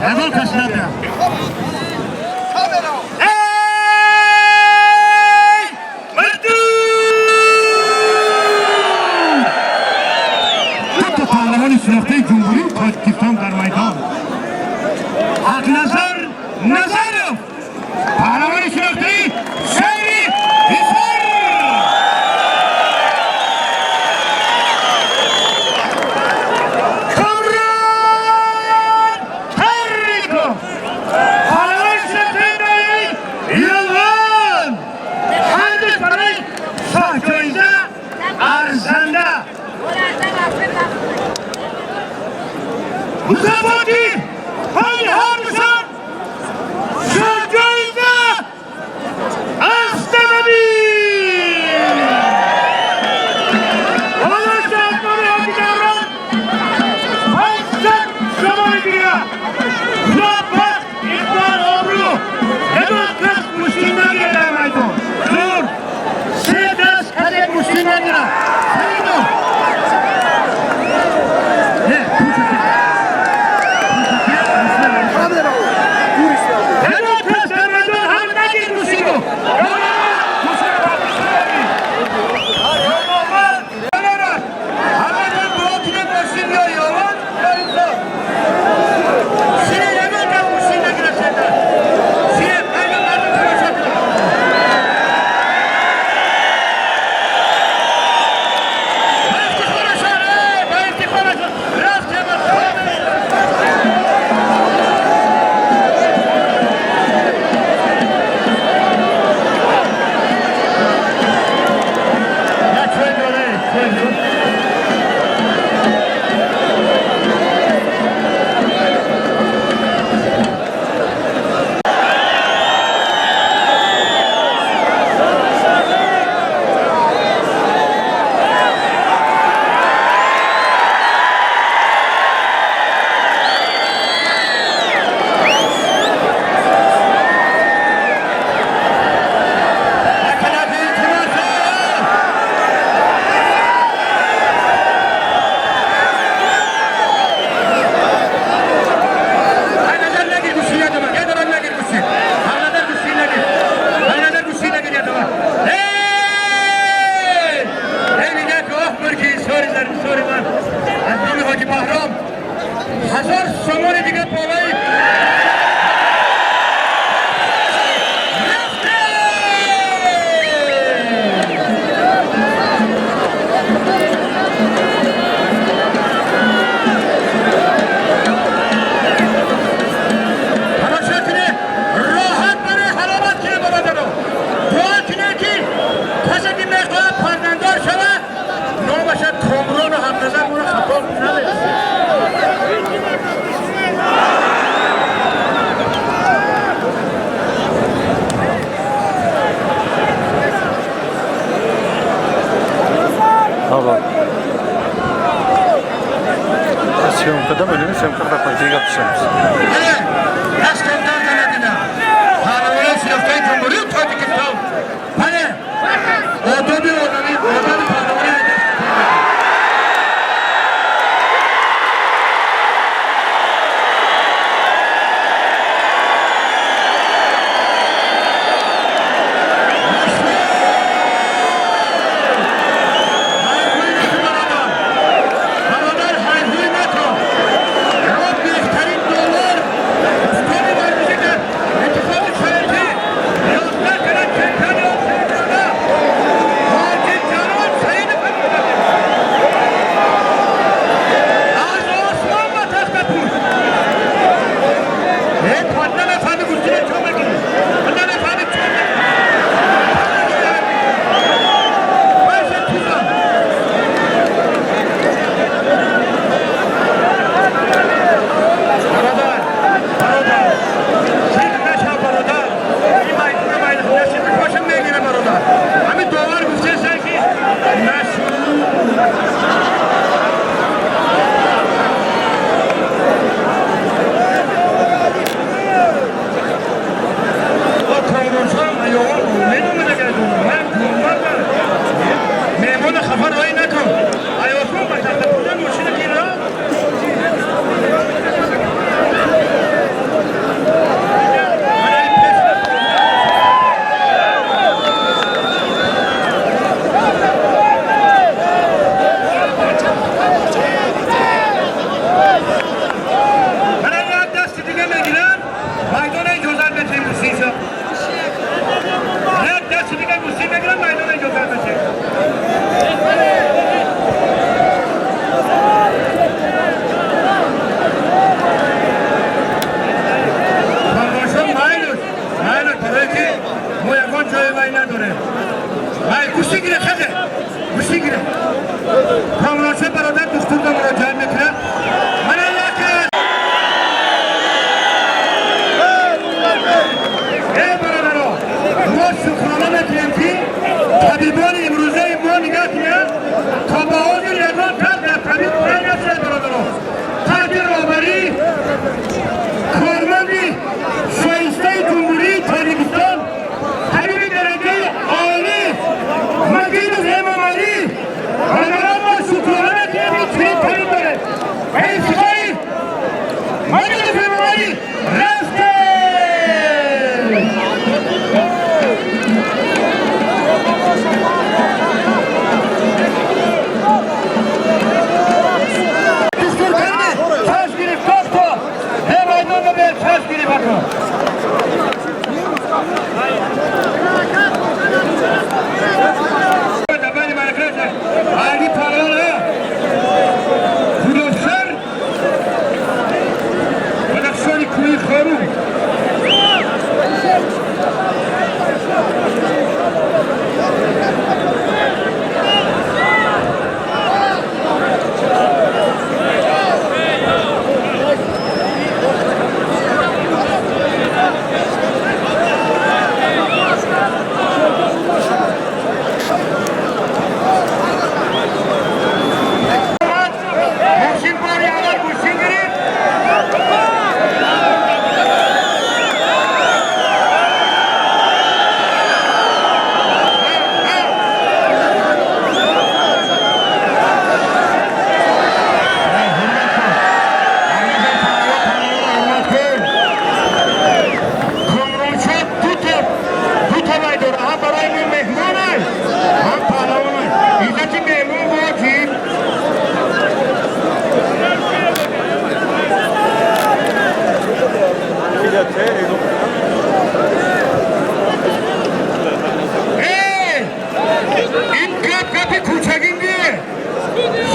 Ягон кас надиҳад. Эй, мардум! Дуто паҳлавони шинохтаи Ҷумҳурии Тоҷикистон дар майдон. Ҳақназар Назаров, паҳлавони шинохтаи шаҳри Ҳисор. Комрон Ториков, паҳлавони шинохтаи ноҳияи Явон. Ҳардуш барои шоҳҷоиза арзанда. Мукофоти ҳоли ҳардушон шоҳҷоиза автомобил. Ҳоло шаҳдноми ҳоҷи Даврон 500 сомони дига. Худо бахт, иқбол, обрӯ. Ягон кас мушкил нагирад дар майдон. Зур се даст касе мушкил нагирад. Саидо. Не, ягон кас дар майдон ҳам нагир мушкило. Ҳамадан дуо кунед, мошин ё Ёвон, ё Инсоф. Сире, ягон кас мушкил нагирад се даст. Сире, қайда мардум тамошо кунад. Ба ифтихорашон, ба ифтихорашон. Рафтем. Як чой доре, чой дор. Накунад, илтимос. Ҳақназар, нагир гӯшти ядама. Ядама, нагир гӯшти. Ҳақназар, гӯшти нагир. Ҳақназар, гӯшти нагир ядама. Эй! Эй, мегӯяд ки оҳ, мурки сори зар сори ман. Аз номи ҳоҷи Баҳром 1000 сомони дига болои рафте! Тамошо кунед, роҳат барои ҳаловат кунед, бародаро. Дуо кунед, ки касе ки мехоҳад фарзанддор шавад, номаша Комрону Ҳақназар моро хато набед. Ава. Съемкада мебинем, съемкада поединка пишемся. Дастонтар занадида. Паҳлавонои шинохтаи Ҷумҳурии Тоҷикистон. Бале, одоби одами, одоби паҳлавонӣ. Бародар, ҳайҳӯй накун. Ро беҳтарин доллар устоди. Ба ифтихори Маҷиди Февралӣ рафтем! Дастур карди, чашм гирифт, то бе майдон бе чашм гирифт ака. Али палвон Худосар, Бадахшони кӯҳи Хорум. Мошин бори аввал гӯштин гирифт. Комроншо дута вай дора, ҳам барои мо меҳмон аст, ҳам паҳлавон аст. Иззати меҳмон воҷиб. Э, ин гап гапи кӯчагин не.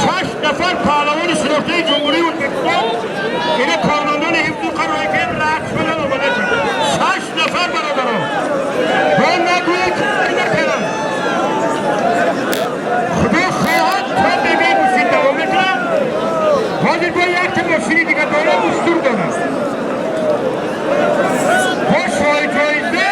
Шаш нафар паҳлавони шинохтаи Ҷумҳурии Ӯзбекистон ина кормандони ҳифзу қарорки рақс шудан омада шуд. Шаш нафар, бародарон. Бо нагӯед накардам. Худо хоҳад, то бега мошин давом мекунам. Ҳозир бо якта мошини дига дорам, устур дорам. Бо шоҳиҷоиза.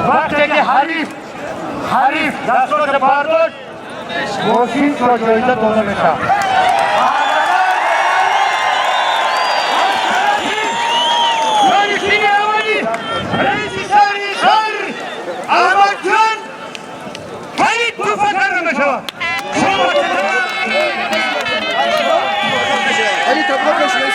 Вақте ки ҳариф дастошо бардошт, мошин то ҷоиза дода мешавад. Ҷонишини аввали раиси шаҳри Ҳисор Аҳмадҷон Фарид туҳфа карда мешавад. Ali tablo kaçıyor.